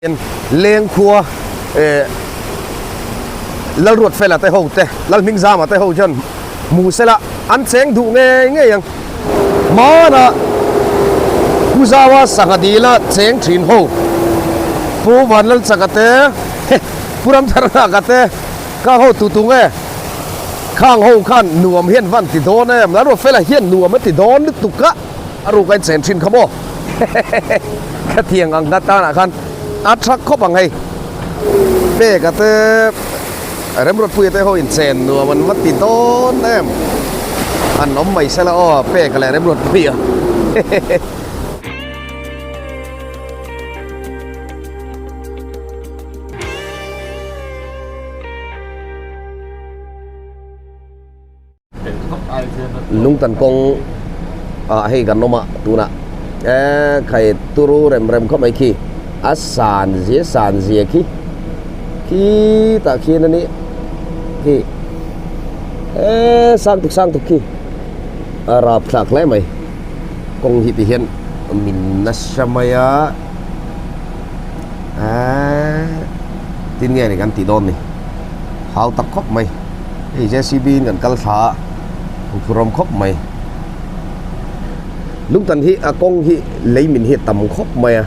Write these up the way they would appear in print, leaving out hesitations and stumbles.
Lengkhua eh Lalruatfela te ho te, Lalhmingzama te ho chuan hmu sela an cheng duh ngei ngei ang. Hmanah Pu Zaua sangha dila cheng thin ho Pu Vanlalchaka te, Pu Ramtharnaka te khang ho tu tu nge khang ho khan nuam hian van ti dawn em? Lalruatfela hian nuam a ti dawn lutuk a. A ruk a inchen thin kha maw? Khatiang ang kha tanah khan a tha khawp ang hei. Peka te Remruatpuia te ho inchen nuam an va ti dawn em. An awm mai sela aw Peka leh Remruatpuia. Lungtan kawng ah hei kan awm a tunah eee khai turu rem rem khawp mai khi a san zia san zia khi khitah khian a nih khi eee sang tuk sang tuk khi a rap thlak hle mai kawng hi ti hian min nasa mai a eee tin nge ni kan tih dawn ni hau tak khawp mai. Hei JCB in kan kal thla a, huphurhawm khawp mai. Lungtan hi a kawng hi lei min hi a tam khawp mai a,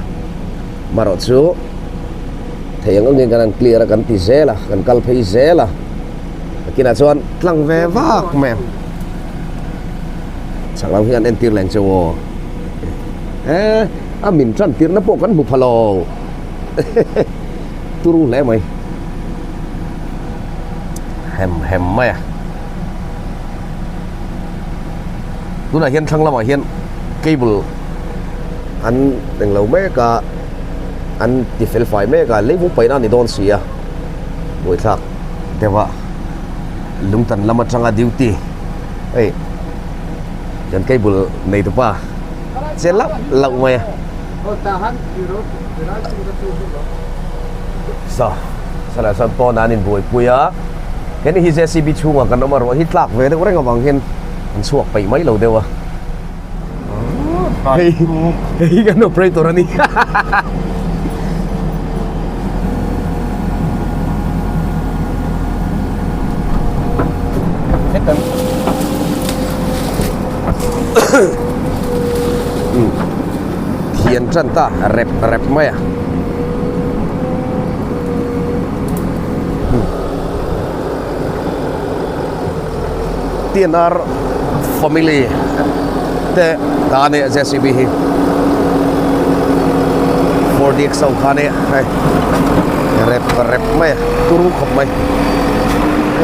marawh chu theih ang angin kan han clear a kan ti zel a, kan kal phei zel a, kinah chuan tlang ve vak mai a. Chak lam hi an entir leng cheu aw. E a min tan tirna pawh kan hmu pha lo. Turu hle mai. Hem hem mai a tunah hian thlang lamah hian cable an englo mek a an ti fel fai mek a leivung paihna a ni dawn si a buaithlak deuh a lungtan lam atanga duty hei kan cable nei tupa che lauh lauh mai a. Saw salah sawn pawnah an inbuaipui a heni hi JCB chhungah kan awm a ruah hi tlak ve deuh reng avang hian an chhuak peih mai lo deuh a hei hei hi kan operator a ni Thian tan ta rep rep mai a. TNR family te ta ania JCB hi 4DX ho kha ania hei rep rep mai a turu khawp mai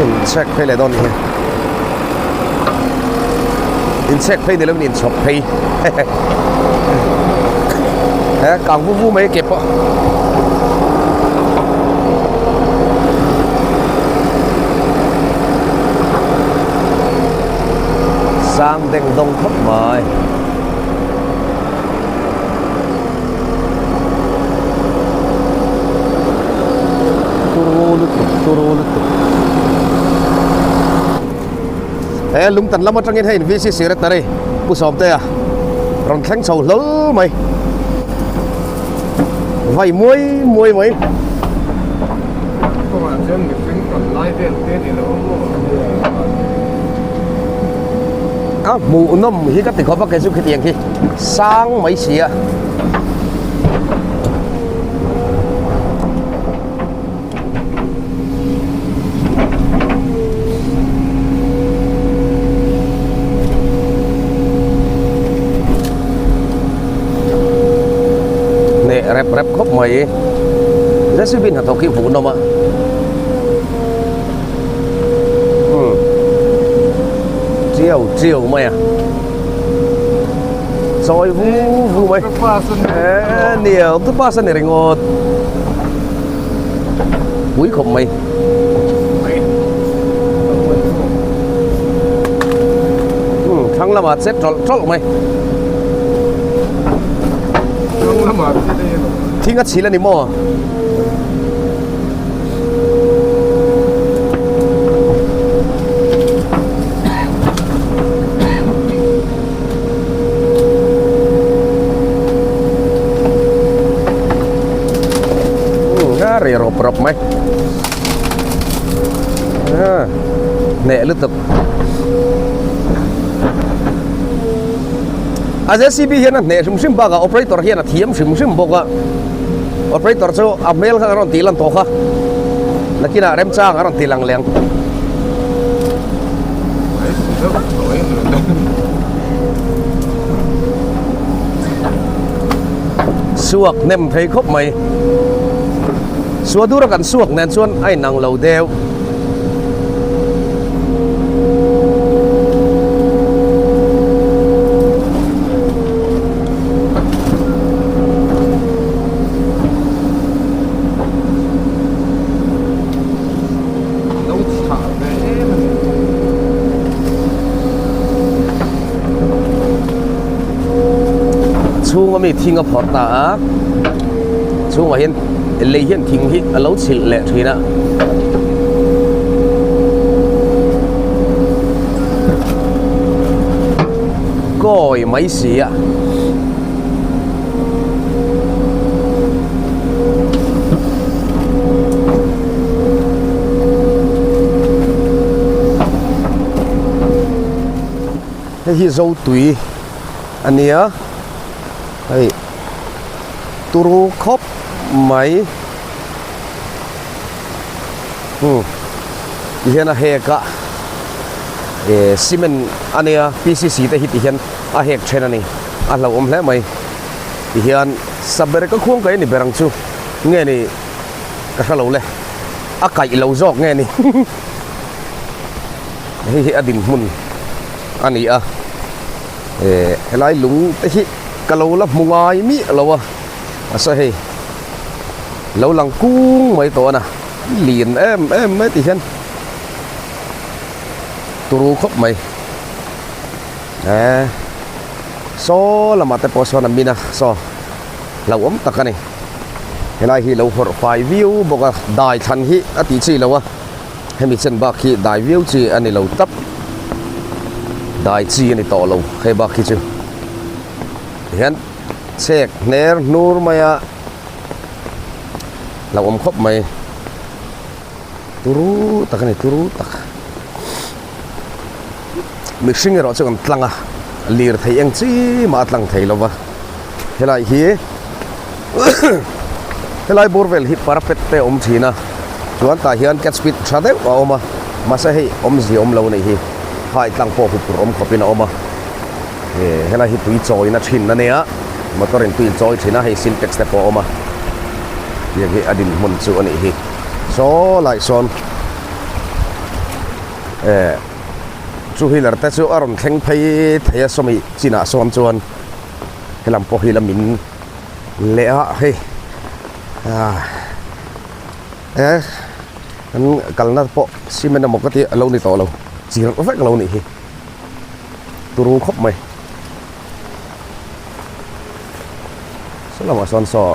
in check phei leh dawn ni hi. Inchhek phei ni lovin inchhawp phei he kang vu vu mai ke pawh sang deng dawng khawp mai. Turu lutuk turu lutuk he lungtan lam atangin hei VC secretary Pu Sawmtea rawn thleng chho hlawl mai vai muai muai mai. Kawngah chuan mihring rawn lai vel te ni lo maw? A hmuhnawm hi ka ti khawp a kei chu khitiang khi. Sang mai si a. Neh rep rep khawp mai. JCB hnathawk hi hmuhnawm a. Umm. Chiau chiau mai a. Chawi vu vu mai eh nia octopus a ni ringawt pui khawp mai umm thlang lamah chet tawlh tawlh mai thing a chhil a ni maw. A ri rawp rawp mai. Hneh lutuk. A JCB hian a hneh hrim hrim bakah operator hian a thiam hrim hrim bawk a. Operator chu a hmel kha a rawn tih lan tawh kha. Nakinah remchang a rawn ti lang leh ang. Suak hnem thei khawp mai. Suadura kan suak nen chuan a inang lo deuh. Lo chhah ve em a ni. Chhunga mi thing a phawrh ta a, chhungah hian lei hian thing hi a lo chhilh leh thin a. Kawi mai si a. Hei hi Zotui a nia hei turu khawp mai umm ti hian a hek a eh cement a nia P C C te hi ti hian a hek then a ni a hlauhawm hle mai ti hian saber ka khuang kaih a ni ber ang chu nge ni ka hre lo le a kaih lo zawk nge ni hei hi a dinhmun a ni a eh helai lung te hi ka lo la hmu ngai miah lo a mahse hei lo lang kung mai tawh a na lian em em mai ti hian turu khawp mai eh saw lamah te pawh sawn a min a saw hlauhawm tak a ni helai hi lo hawrh fai viau bawk a dai thlan hi a tih chi lo a hemi chen bak hi dai viau chi a ni lo tap dai chi a ni tawh lo hei bak hi chu tihian chhek hner hnur mai a hlauhawm khawp mai turu tak a ni turu tak. Mihring erawh chu kan tlang a, lirthei eng chi mah a tlang thei lo va, helai hi helai bur vel hi parapet te a awm thin a, chuan tah hian catch pit tha deuh a awm a, mahse hei awmzia awm lo a nih hi, hai tlang pawh huphurh awm khawpin a awm a, eh helai hi tui chawina thin a nia, motor in tui in chawi thin a, hei sintex te pawh a awm a, tiang hi a dinhmun chu a nih hi, saw lai sawn. Eh two wheeler te chu a rawn thleng phei thei a sawmi chinah sawn chuan helam pawh hi la min leh a hei ah eh kan kalna pawh cement emaw ka tih a lo ni tawh lo chirh vek lo nih hi turu khawp mai saw lamah sawn saw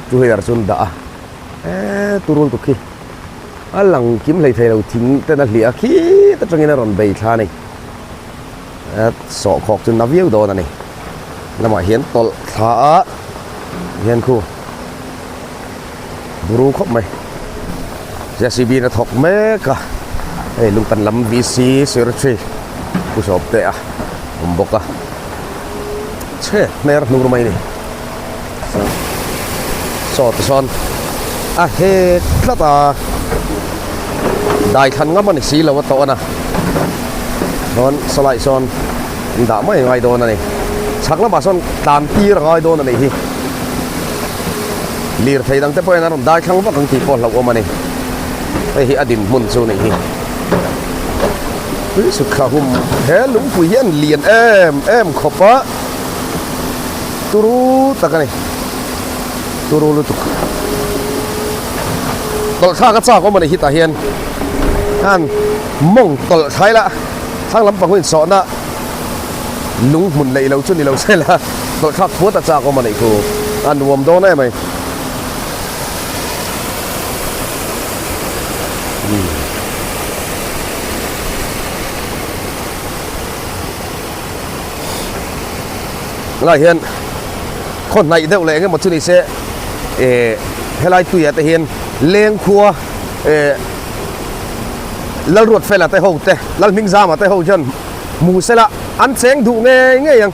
two wheeler chu an dah a eh turu lutuk khi. A lang kim hlei thei lo thing ten a hliah a khit atangin a rawn bei thla a ni. A sawhkhawk chu na viau dawn a ni. Lamah hian tawlh thla a hian khu buru khawp mai. J C B in a thawk mek a, hei lungtan lam V C secretary pu sawp te a awm bawk a. Chhe hmer hnur mai a ni. Saw te sawn a hek tlat a dai thlan ngam a ni si lo a tawh a na chuan sawlai sawn an dah mai ngai dawn a ni chhak lamah sawn tlan tir a ngai dawn a nih hi lirthei dang te pawhin an rawn dai thlang vak ang tih pawh hlauhawm a ni hei hi a dinhmun chu a nih hi tui sukha hum he lungpui hi an lian em em khawp a. Turu tak a ni turu lutuk tawlh thlak a chak awm a ni hi tah hian khan mawng tawlh thlai la thlang lampang hun sawhna lung hmun neih lo chu ni lo se la tawlh thlak phuat a chak awm a nih thu a nuam dawn em mai. Helai hian khaw hnaih deuh leh eng emaw chu ni se eh helai tuiah te hian. Lengkhua eh Lalruatfela te ho te Lalhmingzama te ho hian hmu sela an cheng duh ngei ngei ang.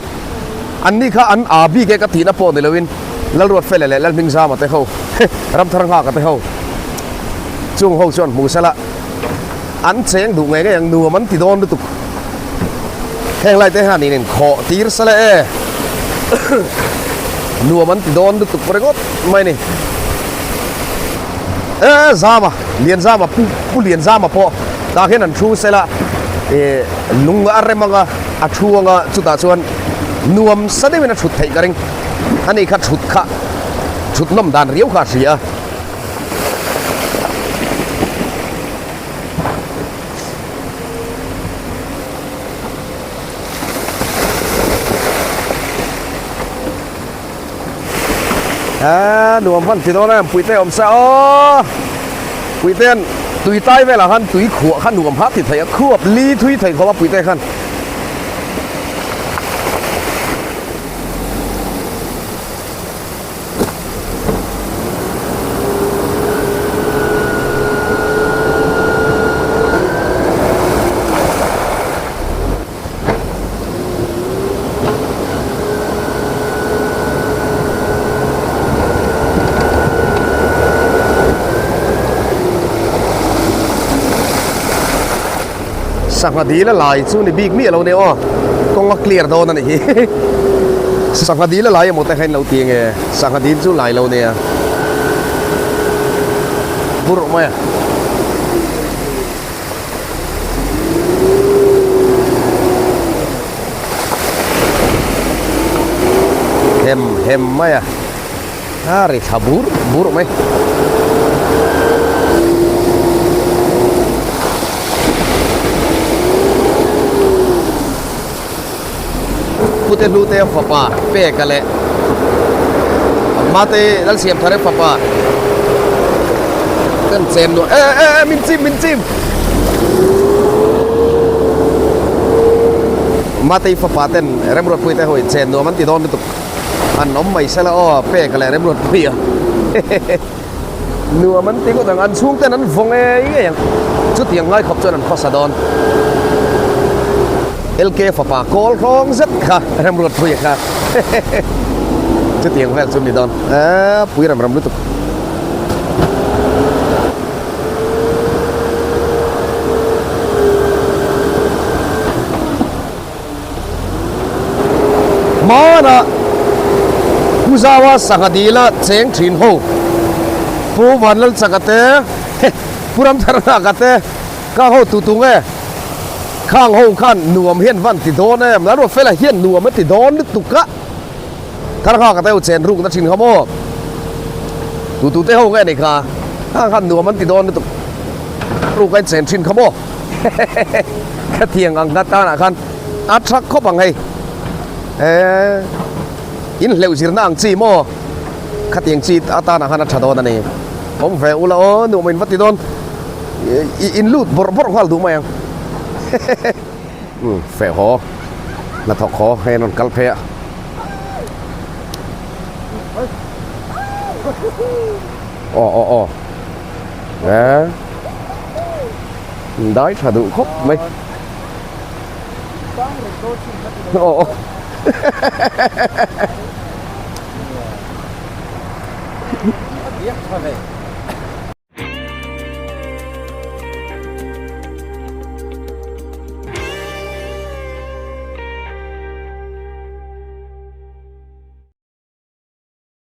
An ni kha an aa bik e ka tihna pawh ni loin Lalruatfela leh Lalhmingzama te ho Ramthar Nghaka te ho chung ho chuan hmu sela an cheng duh ngei ngei ang nuam an ti dawn lutuk. Heng lai te hian in inkhawh tir sela e nuam an ti dawn lutuk ringawt mai ni. E Zama, Lianzama pu pu Lianzama pawh tah hian an thu sela e lung a rem anga a thu anga chutah chuan nuam sa deuhin a thut theih ka ring. Ani kha thut kha thut nawm dan riau kha a hria a. Aa nuam hman ti dawn em puite awm sa aw puite an tui tai velah khan tui khuah kha nuam ha ti thei a khuap li thui thei khawp a puite khan. Sangha dil a lai chu ni bik miah lo nia aw kawng a clear dawn a ni hi sangha dil a lai emaw te kha in lo ti nge sangha dil chu lai lo nia burh mai a. Hem hem mai a a ri thla bur bur mai. Pute hlute fapa peka leh Mate Lalsiamthare fapa kan chen nuah e e e min chim min chim Matei fapa ten Remruatpui te ho in chen nuam an ti dawn lutuk an awm mai sela aw peka leh Remruatpui a Nuam an ti ngawt ang, an chhungten an vaw ngei ngei ang. Chutiang ngai khawp chuan an khawsa dawn. LK fapa kawl hrawng zet kha Remruatpuia kha chutiang vel chu ni dawn. Eee pui rem rem lutuk. Hmanah Pu Zaua sangha dila cheng thin ho Pu Vanlalchaka te, Pu Ramtharnaka te ka ho tu tu nge khang ho khan nuam hian van ti dawn em la Ruatfela hian nuam a ti dawn lutuk a Tharnghaka te ho chen ruk na thin kha maw tu tu te ho nge ni kha khang khan nuam an ti dawn lutuk ruk a in chen thin kha maw. Khatiang ang kha tanah khan a tha khawp ang hei eee in hleuh zirna ang chi maw khatiang chi atanah khan a tha dawn a ni awm ve ula aw nuam in va ti dawn in lut bawrh bawrh nghal duh mai ang hehehe umm feh haw hnathawk haw hei an rawn kal phei a. Aw aw aw eee. Dai tha duh khawp mai. Aw aw.